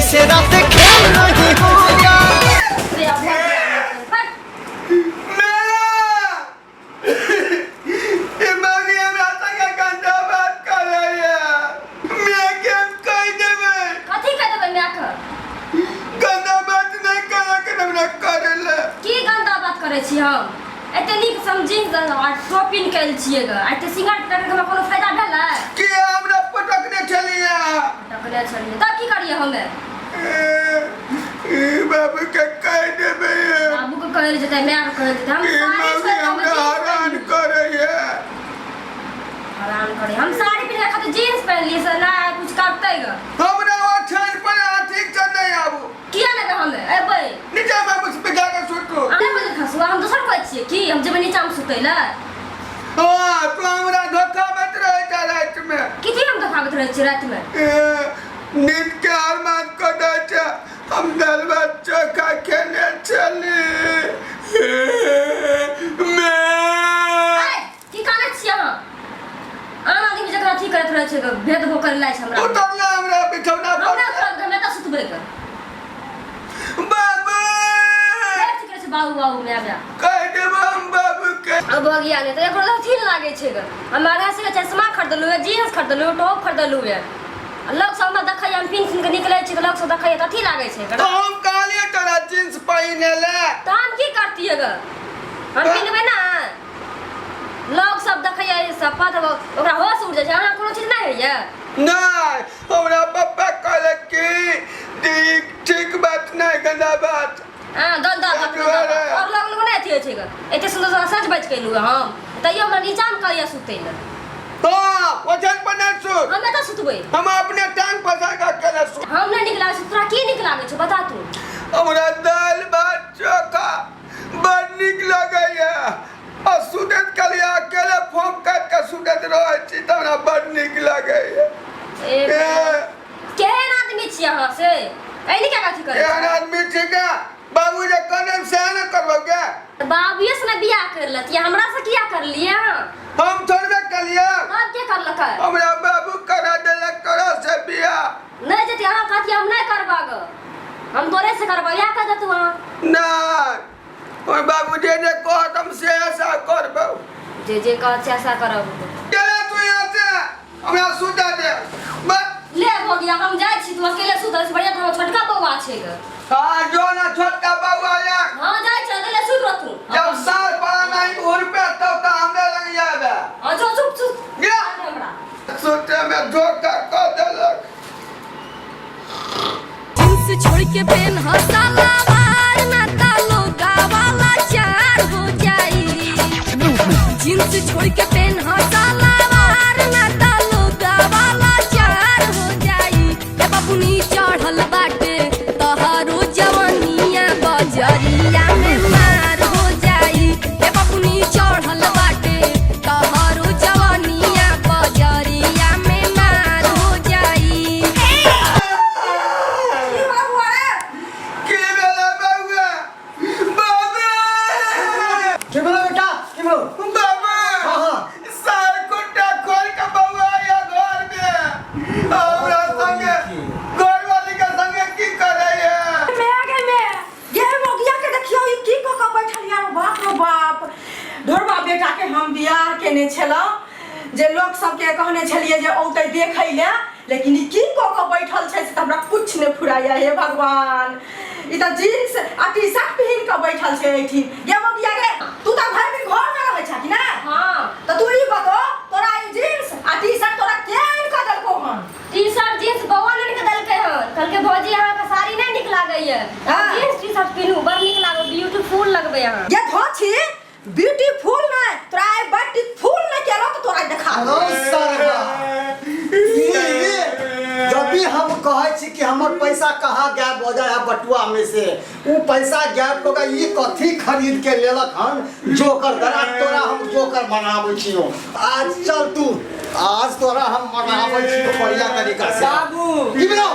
से रात खेल नहीं होगा। से अब हट। ई मौगी हमरा संगे गंदा बात करैया। मैं के हम कहि देबै। कथी कह देबै माय के? गंदा बात नहि करऽ के हमरा करै लए। की गंदा बात करै छी हम? एते नीक से जींस आ टॉप पिन कैल छियै ग, आ एते सिंगार करके हमरा कोनो फायदा भेलै? के हमरा पटकने छलियै? टकले छलियै तब की करियै हमे? ई बाबू के कहि देबै। बाबू के कहल जेतै, माय के कहल जेतै। हम ई साड़ी मौगी छोड़ि कऽ हम हमरा जींस हरान पहिनलियै। करैया। हरान करे। हम साड़ी पहिनके खातिर जींस पहिनलियै से ना कुछ करतै ग। हमरा ओछाइन पर अहाँ ठीक से नहि आबू। किया नहि हमे एबै? नीचा में कुछ बिछा के सुतू। अहाँ बजल खसुआ, हम दोसर कोइ छियै की हम जेबै नीचामे सुतै लए? हाँ, तू हमरा धोखाबैत रहै छ रातिमे। कथी हम धोखाबैत रहै छियै रातिमे? ए, नींद के अरमान कऽ दै छै। हम दाल भात चोखा खेने छली। मैं ऐ, की कानै छियै अहाँ? आन आदमी जकरा अथी करैत रहै छै, भेदभाव करै लागै छै हमरा। उतरला हमरा बिछौना पर। हमरा उतरल, हम एतऽ सुतबै के। बाबू, फेर की करै छै बाबू बाबू माय माय? कहि देब हम बाबू के। अब भऽ गया नहि तऽ एकरो अथी नहि लागै छै ग। हम 250 के चश्मा खरीदलहुँ हँ, जींस खरीदलहुँ हँ, टॉप खरीदलहुँ हँ। आ लोक सब हमरा देखैए, हम पिन्ह पिन्ह कऽ निकलै छी तऽ लोक सब देखैए तऽ अथी लागै छै तऽ हम कहलियै तोरा जींस पहिने ले। तऽ हम की करतियै ग? हम पिन्हबै ने, लोक सब देखैए शपथ, ओकरा होश उड़ जाइ छै। अहाँ कोनो चीज नहि होइए? नहि, हमरा पप्पा कहलक कि ठीक ठीक बात नहि, गंदा बात। हाँ, गंदा बात, गंदा बात। और लोग लोग नहि अथी होइ छै ग। एते सुन्दर सुन्दर सज बज केलहुँ हम, तैयो हमरा नीचामे कहैए सुतै लए। हाँ, ओछाइन पर नहि सुत। हम एतऽ सुतबै। हम अपने टांग पसार कऽ अकेले सुत। हम नहि नीक लागै छै तोरा? की नीक लागै छौ, बता तू। हमरा दालि भात चोखा बड़ नीक लगैया आ सुतैत काल अकेले फोम काटि कऽ सुतैत रहै छी तऽ हमरा बड़ नीक लगैया। ए, केहन आदमी छी अहाँ से? एनी क्या कथी करै? केहन आदमी छी गे? बाबू जे कहने सएह ने करबौ गे। तऽ बाबुए से ने बियाह कर लेतियै, हमरा से किया करलियै अहाँ? हम थोड़बे केलियै। तब के करलकै? हमरा बाबू करा देलक तोरा से बियाह। नहि जति अहाँ कहतियै हम नहि करबा ग, हम तोरे से करबा, इएह कह देतू अहाँ। नहि, ओहि बाबू जे जे कहत हम सएह सएह करबौ। जे जे कहत सएह सएह करब। चले तू यहाँ से, हमरा सुता दे बस। ले भऽ गया, हम जाइ छी, तू अकेले सुत। एहिसँ बढ़िआँ तऽ हमर छोटका बौआ छै ग। हाँ, जो ना छोटका बउआ या। हाँ, जाइ छी, अकेले सुत रह तू। जब साल पारा नहीं उड़ पे तब तो हमरे लग जाबे। हाँ, जो चुप चुप। गया। हमरा सुते में धोखा कऽ देलक। जींस छोड़ के पेन सलवार ना तालो गावाला चार हो जाई। जींस छोड़ के पेन सलवार ना तालो गावाला चार हो जाई। ए बबुनी, चढ़ल बाटे तोहरो जवनिया, बजरिया में मार हो जाई। ए बबुनी, चढ़ल बाटे तोहरो जवनिया, बजरिया में मार हो जाई। की भेलै बउआ? बाबू! की भेलो बेटा, की भेलो? बाबू! हाँ। सार कुट्टा खोल के बउआ आया घर में, हमरा संगे, घरवाली के संगे की करैया? मैं गे मैं ये मोगिया के देखियो, ई की क क बैठल यार। बाप रो बाप, ढोरबा बेटा के हम बियाह केने छलहुँ जे लोक सबके कहने छलियै जे औतै देखै ले, लेकिन ई की क क बैठल छै से तऽ हमरा कुछ नहि फुराइया। हे भगवान, ई तऽ जीन्स आ टी शर्ट पहिन क बैठल छै एहिठिन। गे मोगिया गे, तू तऽ भरि दिन घर में रहै छह कि ना? हाँ। तऽ तू ई बतो, तोरा ई जीन्स आ टी शर्ट तोरा के आनि कऽ देलकौ हन? टी शर्ट जींस बौआ आनि कऽ देलकै हन। कहलकै, भौजी, अहाँके साड़ी नहि नीक लागैया, जींस टी शर्ट पिन्हू, बड़ नीक लागत, ब्यूटीफुल लगबै अहाँ। गे धोछी, ब्यूटीफुल नहि, तोरा आइ बड्ड फूल नहि केलौ तऽ तोरा देखा। हेलो सरवा, जब भी हम कहै छी कि हमर पैसा कहाँ गायब हो जाए है बटुआ में से, उ पैसा गायब कऽ के ई कथी खरीद के लेलक हन? जोकर दरा, तोरा हम जोकर बनाबै छियौ आज। चल तू, आज तोरा हम मनाबै छियौ बढ़िया तरीका से। बाबू। की भेलौ?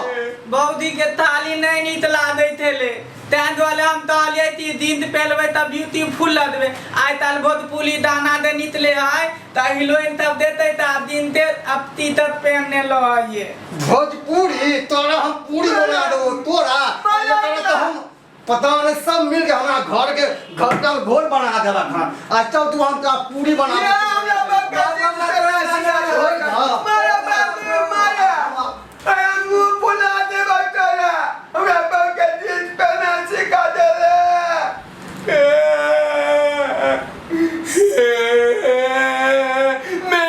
बौदी के थाली नहीं नितला दैत हेले तैं दुआरे हम कहलिए कि दिन पेलबै तऽ ब्यूटीफुल लगबै। आइ ताल भोजपुरी दाना दे नितले है तऽ हीरोइन तब देतै तऽ आब दिन ते अब तीतत पहनने लहिए। भोजपुरी तोरा हम पूरी बना देबो तोरा। एकरा तऽ हम पता नहीं सब मिल के हमरा घर के घर का घोल बना देलक हन। आ चल तू हम तोरा पूरी बना ये हमरा बाप के जींस पहनना सिखा देलक। मारा बाप रे मारा। अरे मुंह फुला देबो तोरा। हमरा बाप के जींस पहनना सिखा देले। मैं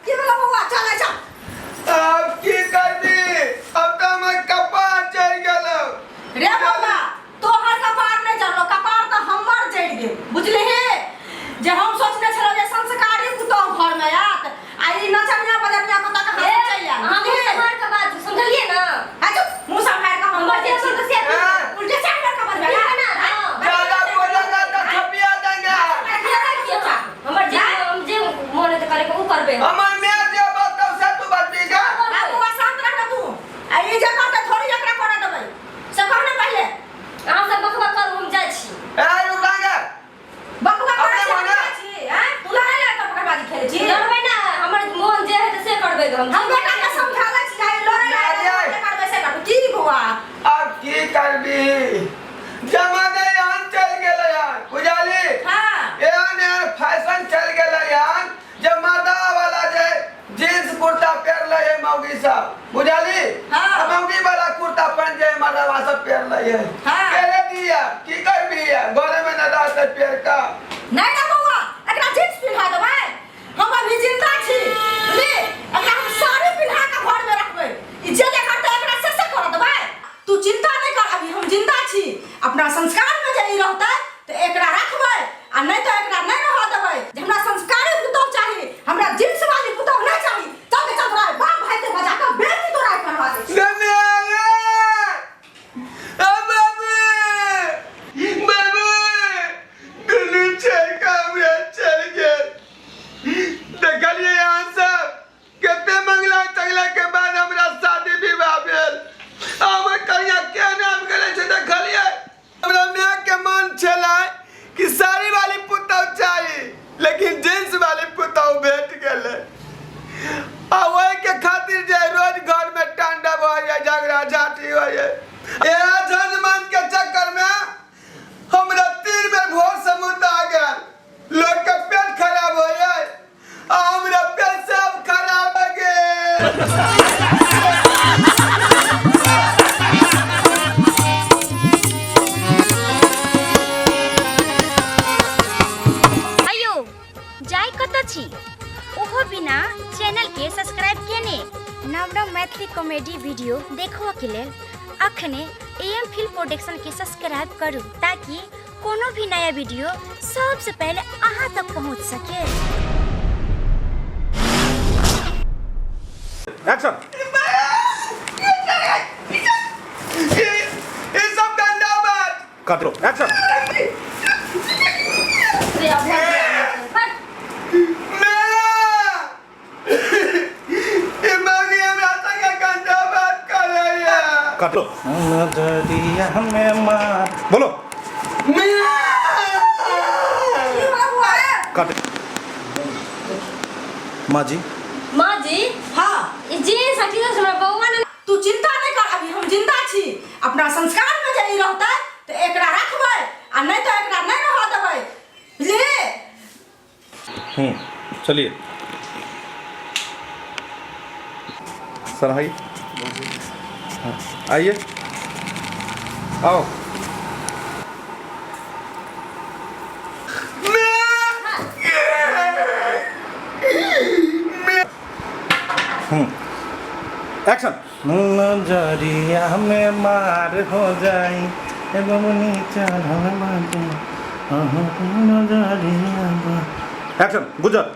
की भेलौ बौआ? चल चल। अब की करबी? अब तऽ हमर कपार चढ़ि गेलौ। रे बौआ, तोहर कपार नहि जरलो, कपार तऽ हमर जरि गेल, बुझलिही? जे हम सोचने छलहुँ जे संस्कारी पुतोह घरमे आयत आ ई नचनिया बजनिया कतऽ कहाँ से चलि आयल। अहाँ मुँह सम्हार के बाजू, समझलियै ने? अच्छा, मुँह सम्हारि कऽ हम हमर जे बजै छी। मन से उल्टे से हमरा खबर भेल। ठीक है ना? हाँ। ज्यादा बोलेगा तो थपिया देंगे। हमर जे हम जे मन हेतै करे के उ करबै हम। हमर माय जे बतौ से तू बजबी गा। आ बौआ, शांत रह ना तू। आ ई जे करतै थोड़ी एकरा करऽ देबै, से कह ने पहिले। अहाँ सब बकबक करू, हम जाइ छी। ए रुक गे। बकबक करै अपने छी, हम मने। जाइ छी, आँय? तू लड़ाइ लए कऽ पकड़बाजी खेलै छी? लड़बै ना, हमर मन जे हेतै से करबै हम। हम बेटा के समझाबै छी, आई लड़ै लए माय गे। जे करबै से करबै। की बौआ? अब की करबी, जमाना एहन चलि गेलै हन, बुझली? एहन एहन फैशन चलि गेलै हन जे मर्दा वाला जे जींस कुर्ता पहिर लै है मौगी सब, बुझली? आ मौगी वाला कुर्ता पहिन जे मर्दवा सब पहिर लै है। केले दिया की करबी, घरे में न रहते पहिर कऽ। नहि ना बौआ, एकरा जींस पिन्हा देबै? हम अभी जिंदा छी, बुझली? एकरा हम साड़ी पिन्हा कऽ घर में रखबै। ई जे जे करतै एकरा से से करऽ देबै। तू चिंता नहि कर, अभी हम जिंदा छी। अपना संस्कार में जे ई रहतै तऽ एकरा रखबै आ नहि तऽ एकरा नहि रहऽ देबै। जे हमरा संस्कारी पुतोह चाही, हमरा जींस वाली पुतोह नहि चाही। चल के चल, तोरा बाप भाई के बजा कऽ बेटी तोरा करवा दै छी। गे माय, आ बाबू, बाबू, दुनू चलि कऽ हमरा चलि गेल। देखलियै अहाँ सब कते मंगला तंगला के बाद हमरा शादी विवाह भेल आ हमर कनिया केहन आबि गेलै से देखलियै। हमरा माय के मन छलै कि साड़ी वाली पुतहु चाही, लेकिन जींस वाली पुतहु भेट गेलै आ ओहिके खातिर जे रोज घर में तांडव होइए, झगड़ा झाटी होइए। इएह झंझमन के चक्कर में हमरा 3 बेर भोर समुद्र आ गेल। लोग के पेट खराब होइए आ हमरा पेट सब खराब हो गेल। अयो जाय कतऽ छी ओहो बिना चैनल के सब्सक्राइब केने? नव नव मैथिली कॉमेडी वीडियो देखबऽ के लेल अखने ए एम फिल्म प्रोडक्शन के सब्सक्राइब करू ताकि कोनो भी नया वीडियो सबसे पहले अहाँ तक पहुँच सके। एक्शन। ये ये सब गंदा बात। कट, एक्शन। रे, अब हट। मेरा ये मौगी हमरा संगे गंदा बात करैया। कट। नजरिया में मार, बोलो। मेरा की बौआ? कट। माँ जी। माँ जी। हाँ। ई जींस आ टी-शर्ट हमरा बौआ ने। तू चिंता नहि कर, अभी हम जिंदा छी। अपना संस्कार में जे ई रहतै तऽ एकरा रखबै आ नहि तऽ एकरा नहि रहऽ देबै, बुझलिही? चलिए सर, आइए। हाँ, आइए, आओ। एक्शन। नजरिया में मार हो जाई ए बबुनी चढ़ल बाटे अहाँ के नजरिया बा। एक्शन गुजर।